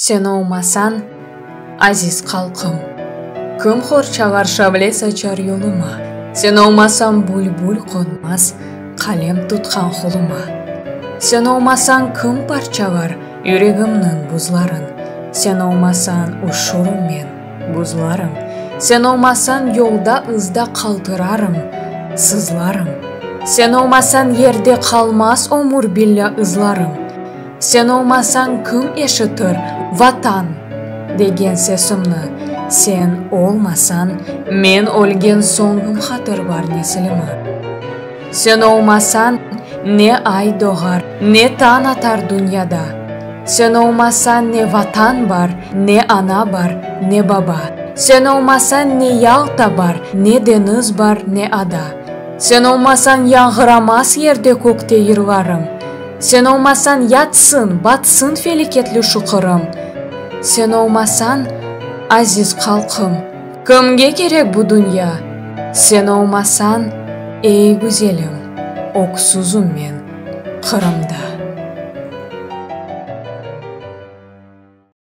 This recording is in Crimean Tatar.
Sen olmasañ, aziz qalqım, kim qorçalar, şavle saçar yoluma? Sen olmasañ, bülbül qonmaz qalem tutqan qoluma. Sen olmasañ, kim parçalar yüregimniñ buzların? Sen olmasañ, üşürüm men, buzlarım. Sen olmasañ, yolda-ızda qaltırarım, sızlarım. Sen olmasañ, yerde qalmaz ömür billâ ızlarım. Sen olmasañ kim eşitir, Vatan! Degen sesimni? Sen olmasañ, men ölgen soñ kim hatırlar nesilimi? Sen olmasañ, ne ay doğar, ne tañ atar dünyada? Sen olmasañ ne Vatan bar, ne ana bar, ne baba? Sen olmasañ ne Yalta bar, ne deñiz bar, ne ada? Sen olmasañ yañğıramaz yerde-kökte yırlarım. Sen olmasañ yatsın, batsın feleketli şu Qırım. Sen olmasañ, aziz qalqım, kimge kerek bu dünya? Sen olmasañ, ey güzelim, öksüzim men Qırımda.